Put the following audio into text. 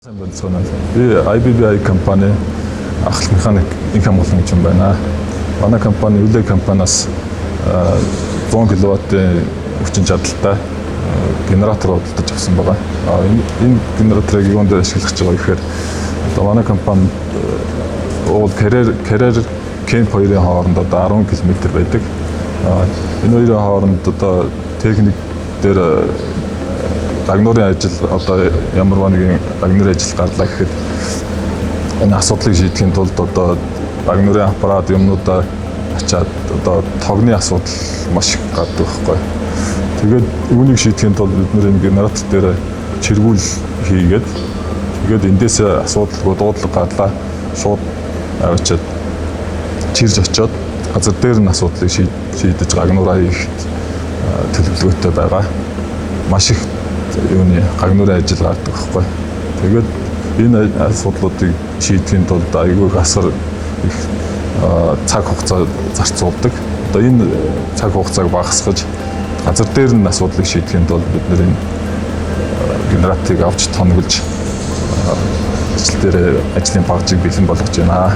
Сайн байцгаана уу. Би IBBI компани ахлах механик инх хамгаалан гэж юм байна. Манай компани Үлээ компаниас 100 кВт-ийн хүчин чадалтай генератор худалдаж авсан байгаа. Энэ генераторыг юунд дээр ашиглах гэж байгаа гэхээр одоо манай компани уул карьер кемп хоёрын хооронд одоо 10 км байдаг. Энэ хоёрын хооронд одоо техник дээр гагнуурын ажил, одоо ямарваа нэгэн гагнуурын ажил гарлаа гэхэд энэ асуудлыг шийдэхин тулд одоо гагнуурын аппарат юмнуудаа ачаад одоо тогны асуудал маш их гардаг байхгүй. Тэгээд үүнийг шийдэхин тулд бид нар энэ генератор дээр чиргүүл хийгээд, тэгээд эндээсээ асуудалгүй дуудлага гарлаа шууд авчиад чирж очиод газар дээр нь асуудлыг шийдэж гагнуураа хийх төлөвлөгөөтэй байгаа. Маш их юуны гагнуурын ажил гардаг байхгүй. Тэгээд энэ асуудлуудыг шийдэхин тулд айгүй их асар их цаг хугацаа зарцуулдаг. Одоо энэ цаг хугацааг багасгаж газар дээр нь асуудлыг шийдэхин тулд бид нар энэ генераторыг авч тоноглож ажил дээр ажлын багажийг бэлэн болгож байна.